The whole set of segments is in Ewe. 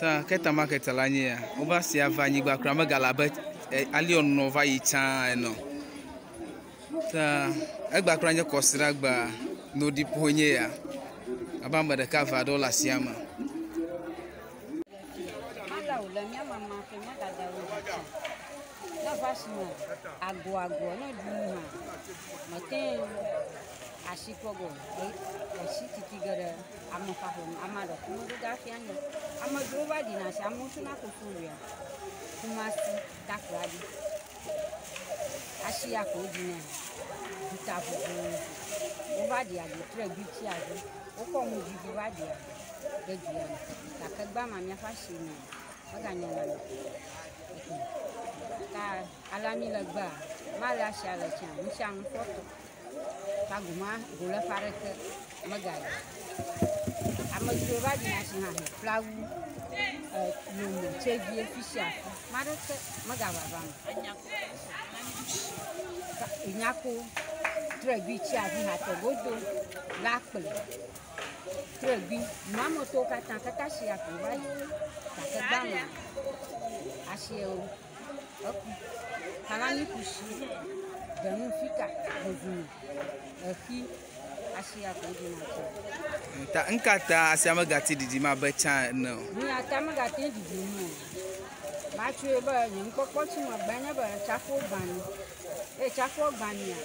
Ta Keta market la nye ya. Wobe asia va anyigba kura megale abe ali wònɔ va yi tsã ene o. Ta egbea kura nye kɔsiɖagbe noɖiƒoe nye ya abe ame ɖeka eve aɖewo le asia me. Ne va asime agoago ne ɖu nu hã mete asi kpɔ ge o. Esi titi ge ɖe ame ƒe aƒeme. Ame aɖe ku meɖo ga fia nye. Ame ɖewo va ɖina asi, amewo tsona kofowuia, Kumasi, Takoradi. Asi ya ko woɖinɛ. Duta vovovo. Wova ɖia ɖi tre gbitsi aɖe. Wokɔ nu vivi va ɖia ɖe dua me. Gake gbã ma míaƒe asi me meganye na mi. Ta ale mi le gbea, male asia le tsã, nu sia nu fɔtɔ. Ta goma goleƒe aɖeke megali. Ame siwo va ɖina asi hã flawu, lolo, tsevie, fi sia fi. Ame aɖeke megavava me. Nyako tregui tsi avi hatɔ godo la kple tregui nuametɔwo katã kata si aƒo va yi gake gbama asiewo eku kalani kusi denu fika gozume exi asia ko dina tse. Ta ŋka ta asia megati ɖiɖim abe tsã ene o? Nya ta megati ɖiɖim o. Matsɔe be nye nukpɔkpɔ tsi me gbã nye be tsaƒu gbã mi. Eye tsaƒua gbã mia,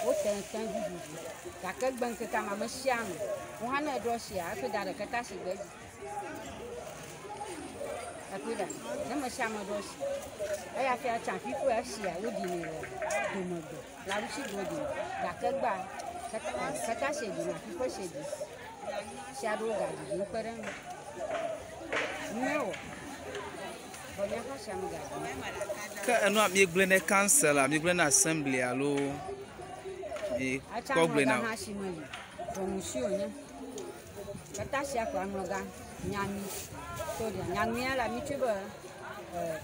wote te vivivi. Gake gbe ŋkeke ame ame sia ame, wo hã ne eɖo asia, eƒe da ɖeke ta si gbe dzi. Ekpɔe ɖa, ne ame sia ame ɖo asi, eya fia tsã fiƒe asia woɖinɛ le domegbe, le aɖusigbe woɖinɛ. Gake gbea, keta si ɖina, fiƒe si ɖi. Sia ɖewo gaɖiɖim kpe ɖe eŋu. Nuwɔ. Vɔ míaƒe asia megaɖi. Ke enua miegblɔe ne council a, miegblɔe ne assembly alo Etsa kpɔ gblɔe aŋlɔga na hã si meli. Vɔnusi wònye. Keta sia ko aŋlɔga nyami to ɖia. Nyamia la mitsɔe be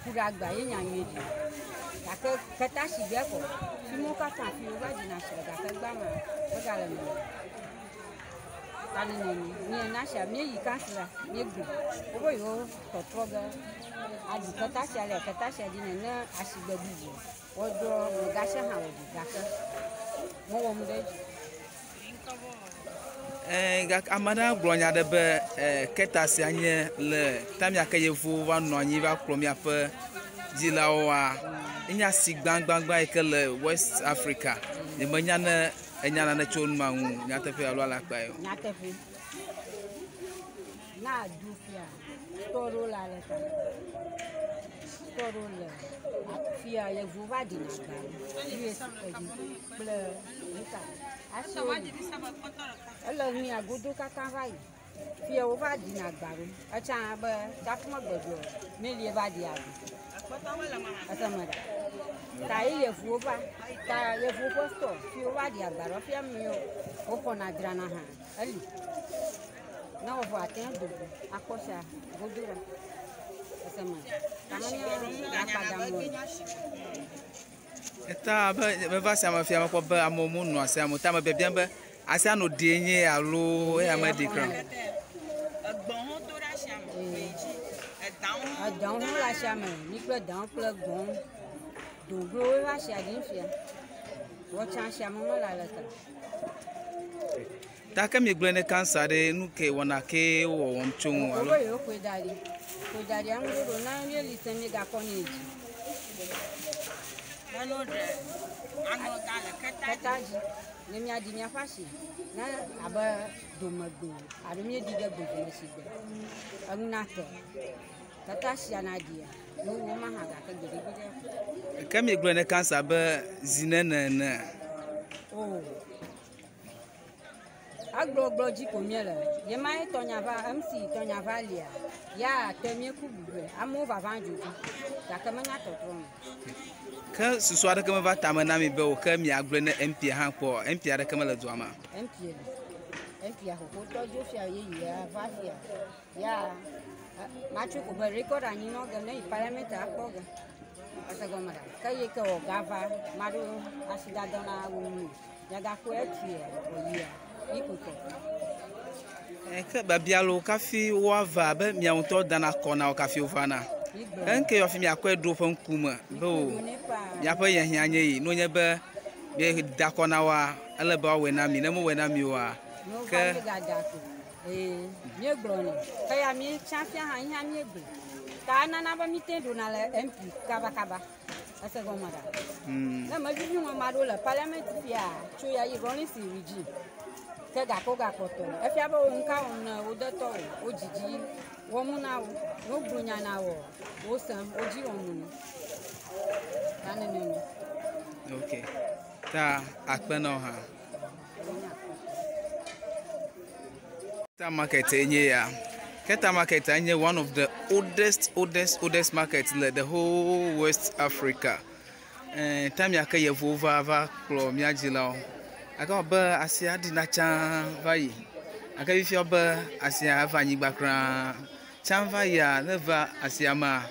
kuɖagba ye nyamie ɖi. Gake keta si gbea ko fi mawo katã fi wova ɖina si le gake gbea me megale nene. Ta nene miena sia míeyi council la míegblɔ wobe yewo tɔtrɔ ge aɖi keta sia le keta sia ɖi ne ne asigbe bubu woɖɔ ŋgasia hã wòɖi gake mewɔm ɖe edzi. Gake ame aɖe gblɔ nya aɖe be keta sia nye le time ya ke yevuwo va nɔ anyi va kplɔ míaƒe dzilawoa, enye asi gbãgbãgbã yi ke le West Africa. Nyemenya ne enya nane tso nu ma ŋu nyateƒe alo alakpae o. Nyateƒe. Na du fia tɔ ɖewo le ale ta. Tɔ ɖewo le fia yevuwo va ɖina agba US kple nuka. Asiwo li. Ele nu ya godo katã va yi. Fia wova ɖina agba ɖo. Etsã be tsaƒu megbe do melie va ɖi agba. Ese me ɖa. Ta ye yevuwo va. Ta yevuwo ƒe stɔ fi wova ɖi agba ɖo fia miwo woxɔna dzrana hã eli. Ne wovɔ ate ŋu do go akpɔ sia godo ɖa. Ese me. Ta menye akpadamu o. Eta abe meva asia me fia mekpɔ be amewo menɔ asia me o. Ta me biabiam be asia nɔ ɖie nye alo eya meɖi kura o. Edawo hã le asia me. Mi kple dawo kple gbɔ̃wo. Doglowo va asia ɖim fia. Wɔtsã asia me mele aleke. Ta ke miegblɔe ne kansa ɖe nu ke wɔna ke wowɔwɔm tso ŋu alo? Wobe yewo ƒoe da ɖi. Ƒoe da ɖi aŋuɖoɖo na míeli te míegakɔ nɛ dzi. Keta dzi. Ne míaɖi míaƒe asi ne abe domegbe alo míeɖi ɖe gbodome si gbe enu nate. Keta sia naɖia nuwo ma hã gake gbeɖegbeɖe. Ke miegblɔe ne kansa be zi nene ene. O. Agblɔgblɔ dzi ko míele. Ye ma ye tɔnya va MC tɔnya va lia. Ya te míeku bubue. Amewo vava dzodzo. Gake menya tɔtrɔ me. Ke susu aɖeke meva tame na mi be o ke miagblɔe ne MP hã kpɔ. MP aɖeke mele dua me. MP li. MP xoxotɔ dzo fia yeyea va fia. Ya matso ko be record anyi nɔ ge ne yi parliament akpɔ ge. Ese gɔme ɖa. Ke ye ke wɔ gava maɖo asi dada na wo nu. Miagakpɔe etuia wòyia yi kutɔ. Ke biabia lo kafi woava be miawo ŋutɔ dana kɔ na wo kafi wovana. Enke hafi miakɔe ɖo woƒe ŋkume be o miaƒe hiahiã nye yi. Ne wonye be mieda kɔ na woa, ele be woawɔe na mi. Ne mewɔe na mi oa, ke. Ee, míegblɔ nɛ. Ke ya míetsa fia hã, yi hã míegblɔe. Ta enana be míte ɖona le MP kabakaba. Ese gɔme ɖa. Ne mevivi ŋu ame aɖewo le parliament fia tso ya yi Rawlings region. Ke gakɔ gakpɔtɔ. Efia be wo ŋka wɔm ne wo detɔ wo, wo dzidzi wɔm na wo, ne wogblɔ nya na wo, wo sem, wo dzi wɔm ne. Ta nenene. Ok. Ta akpe na wo hã. Keta market enye ya. Keta market nye one of the oldest, oldest, oldest market le the whole West Africa. Time ya ke yevuwo va va kplɔ mía dzilawo. Gake ewɔ abe asia ɖina tsã va yi. Gake fifia be asia eva anyigba kura. Tsã va yia ne va asia mea,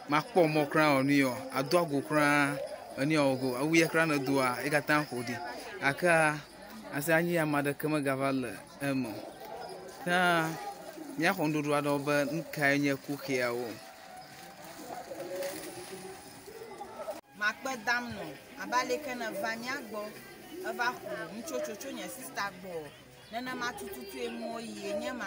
makpɔ mɔ kura o nu o. Ado ago kura enu ya o. Awu ya kura ne doa ye katã ƒo ɖi. Gake asia nyi ame aɖeke megava le eme o. Ke míaxɔ nuɖuɖu aɖewo be nu kae nye kuxiawo. Makpe dam nɔ abe aleke ne va mía gbɔ eva ƒo nutsotso tso nye sista gbɔ nenema tututue nuwo yie nye ma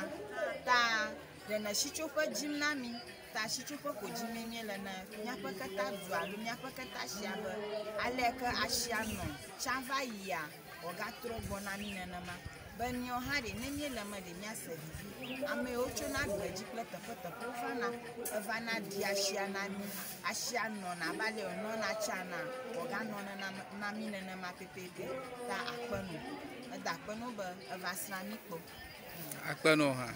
ta ɖe ne sitsoƒe dzim na mi ta sitsoƒe ko dzim míele ne míaƒe keta du alo míaƒe keta sia be aleke asia nɔ tsã va yia wòagatrɔ gbɔ na mí nenema be míawo hã ɖe ne míele me ɖe míase vivi. Ame yiwo tsona gbedzi kple teƒeteƒewo vana evana ɖi asia na mí. Asia nɔna abe ale wònɔna tsã na wòaganɔ na mí nenema pɛpɛpɛ ta akpe nɔ. Eda akpe nɔ be eva srã mí kpɔ. Akpe nɔ hã.